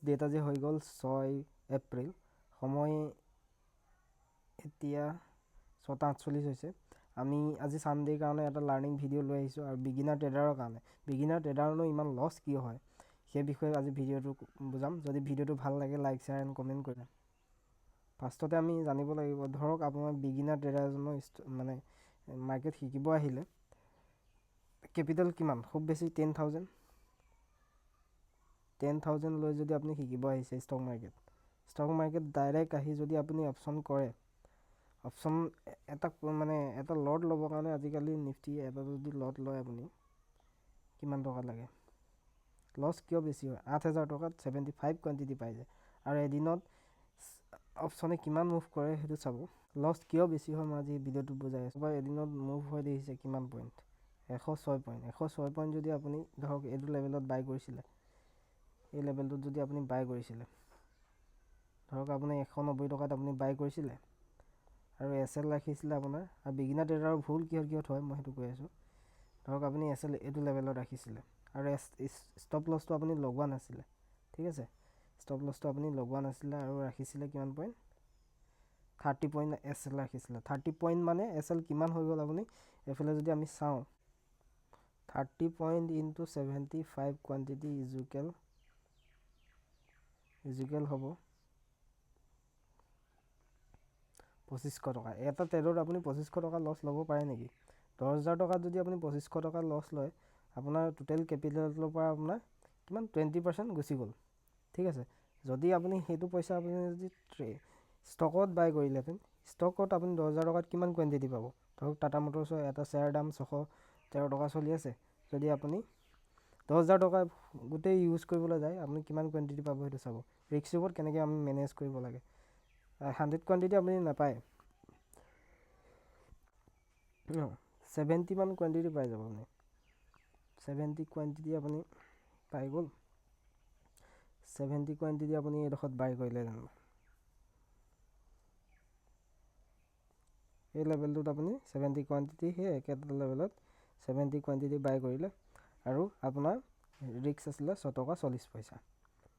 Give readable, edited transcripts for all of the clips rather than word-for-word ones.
Date আজি হৈ গ'ল 6 এপ্ৰিল। সময় এতিয়া 6টা 48 হৈছে। আমি আজি ছানডেৰ কাৰণে এটা লাৰ্ণিং ভিডিঅ' লৈ আহিছোঁ আৰু বিগিনাৰ ট্ৰেডাৰৰ কাৰণে, বিগিনাৰ ট্ৰেডাৰনো ইমান লছ কিয় হয়, সেই বিষয়ে আজি ভিডিঅ'টো বুজাম। যদি ভিডিঅ'টো ভাল লাগে, লাইক, শ্বেয়াৰ এণ্ড কমেণ্ট কৰিম। ফাৰ্ষ্টতে আমি জানিব লাগিব, ধৰক আপোনাৰ বিগিনাৰ ট্ৰেডাৰজনৰ মানে মাৰ্কেট শিকিব আহিলে কেপিটেল কিমান? খুব বেছি 10,000। 10,000 লৈ যদি আপুনি শিকিব আহিছে ষ্টক মাৰ্কেট ডাইৰেক্ট আহি যদি আপুনি অপশ্যন কৰে, অপশ্যন এটা মানে এটা লট ল'বৰ কাৰণে আজিকালি নিফটি এটা যদি লট লয় আপুনি, কিমান টকা লাগে? লছ কিয় বেছি হয়? 8,000 টকাত 75 কোৱাণ্টিটি পাই যায় আৰু এদিনত অপশ্যনে কিমান মুভ কৰে সেইটো চাব। লছ কিয় বেছি হয়, মই আজি ভিডিঅ'টোত বুজাই আছোঁ। বা এদিনত মুভ হৈ দেখিছে কিমান পইণ্ট? 106 পইণ্ট। 106 পইণ্ট যদি আপুনি ধৰক এইটো লেভেলত বাই কৰিছিলে, এই লেভেলটোত যদি আপুনি বাই কৰিছিলে, ধৰক আপুনি 190 টকাত আপুনি বাই কৰিছিলে আৰু এছ এল ৰাখিছিলে আপোনাৰ। আৰু বিগিনাৰ ট্ৰেডাৰৰ ভুল কিহত কিহত হয়, মই সেইটো কৈ আছোঁ। ধৰক আপুনি এছ এল এইটো লেভেলত ৰাখিছিলে আৰু ষ্টপ লছটো আপুনি লগোৱা নাছিলে, ঠিক আছে? ষ্টপ লছটো আপুনি লগোৱা নাছিলে আৰু ৰাখিছিলে কিমান পইণ্ট? 30 পইণ্ট এছ এল ৰাখিছিলে। 30 পইণ্ট মানে এছ এল কিমান হৈ গ'ল? আপুনি এইফালে যদি আমি চাওঁ, 30 point into 75 quantity equal হ'ব 2500 টকা। এটা ট্ৰেডত আপুনি 2500 টকা লছ ল'ব পাৰে নেকি? 10,000 টকাত যদি আপুনি 2500 টকা লছ লয়, আপোনাৰ টোটেল কেপিটেলৰ পৰা আপোনাৰ কিমান? 20% গুচি গ'ল, ঠিক আছে? যদি আপুনি সেইটো পইচা আপুনি যদি ষ্টকত বাই কৰিলেহেঁতেন, ষ্টকত আপুনি 10,000 টকাত কিমান কোৱাণ্টিটি পাব? ধৰক টাটা মটৰ্ছৰ এটা শ্বেয়াৰ দাম 613 টকা চলি আছে। যদি আপুনি 10,000 টকা গোটেই ইউজ কৰিবলৈ যায়, আপুনি কিমান কোৱাণ্টিটি পাব সেইটো চাব। ৰিস্ক ৰিৱৰ্ড কেনেকৈ আমি মেনেজ কৰিব লাগে। 100 কোৱাণ্টিটি আপুনি নাপায়, 70মান কোৱাণ্টিটি পাই যাব আপুনি। 70 কোৱাণ্টিটি আপুনি পাই গ'ল। 70 কোৱাণ্টিটি আপুনি এইডোখৰত বাই কৰিলে যেনিবা, এই লেভেলটোত আপুনি 70 কোৱাণ্টিটি, সেই একেটা লেভেলত 70 কোৱাণ্টিটি বাই কৰিলে আৰু আপোনাৰ ৰিস্ক আছিলে 6 টকা 40 পইচা।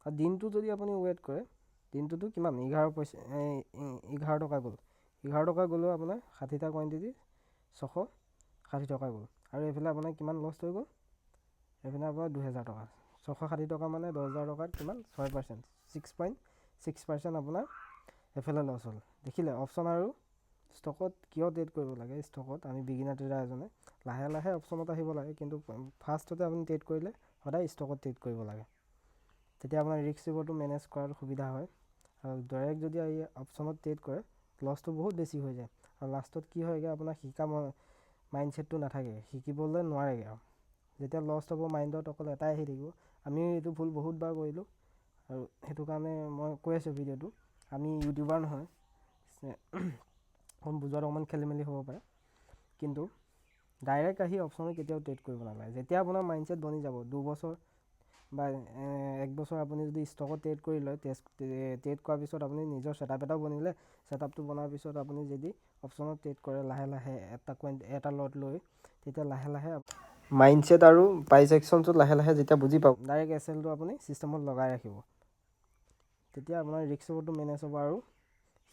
আৰু দিনটো যদি আপুনি ৱেইট কৰে, দিনটোতো কিমান? 11 পইচা, 11 টকা গ'ল। 11 টকা গ'লেও আপোনাৰ 60টা কোৱাণ্টিটি 660 টকা গ'ল। আৰু এইফালে আপোনাৰ কিমান লছ হৈ গ'ল? এইফালে আপোনাৰ 2000 টকা। 660 টকা মানে 10,000 টকাত কিমান? 6%, 6.6% আপোনাৰ এইফালে লছ হ'ল। দেখিলে, অপশ্যন আৰু ষ্টকত কিয় ট্ৰেড কৰিব লাগে? ষ্টকত আমি বিগিনাৰ ট্ৰেডাৰ এজনে লাহে লাহে অপশ্যনত আহিব লাগে, কিন্তু ফাৰ্ষ্টতে আপুনি ট্ৰেড কৰিলে সদায় ষ্টকত ট্ৰেড কৰিব লাগে। তেতিয়া আপোনাৰ ৰিস্ক ৰিৱৰ্ডটো মেনেজ কৰাত সুবিধা হয়। আৰু ডাইৰেক্ট যদি আহি অপশ্যনত ট্ৰেড কৰে, লছটো বহুত বেছি হৈ যায় আৰু লাষ্টত কি হয়গৈ? আপোনাৰ শিকা মাইণ্ডছেটটো নাথাকে, শিকিবলৈ নোৱাৰেগৈ। আৰু যেতিয়া লছ হ'ব, মাইণ্ডত অকল এটাই আহি থাকিব। আমিও এইটো ভুল বহুতবাৰ কৰিলোঁ আৰু সেইটো কাৰণে মই কৈ আছোঁ ভিডিঅ'টো। আমি ইউটিউবাৰ নহয়, অকণ বুজোৱাত অকণমান খেলি মেলি হ'ব পাৰে। কিন্তু ডাইৰেক্ট আহি অপশ্যনত কেতিয়াও ট্ৰেড কৰিব নালাগে। যেতিয়া আপোনাৰ মাইণ্ডছেট বনি যাব, 2 বছৰ বা এক বছৰ আপুনি যদি ষ্টকত ট্ৰেড কৰি লয়, ট্ৰেড কৰাৰ পিছত আপুনি নিজৰ ছেটআপ এটাও বনিলে, ছেটআপটো বনাৰ পিছত আপুনি যদি অপশ্যনত ট্ৰেড কৰে লাহে লাহে এটা কুৱেণ্ট এটা লট লৈ, তেতিয়া লাহে লাহে মাইণ্ডছেট আৰু প্ৰাইচ একশ্যনটো লাহে লাহে যেতিয়া বুজি পাব, ডাইৰেক্ট এছ এলটো আপুনি ছিষ্টেমত লগাই ৰাখিব। তেতিয়া আপোনাৰ ৰিস্ক ৰিৱৰ্ডটো মেনেজ হ'ব আৰু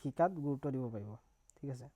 শিকাত গুৰুত্ব দিব পাৰিব, ঠিক আছে?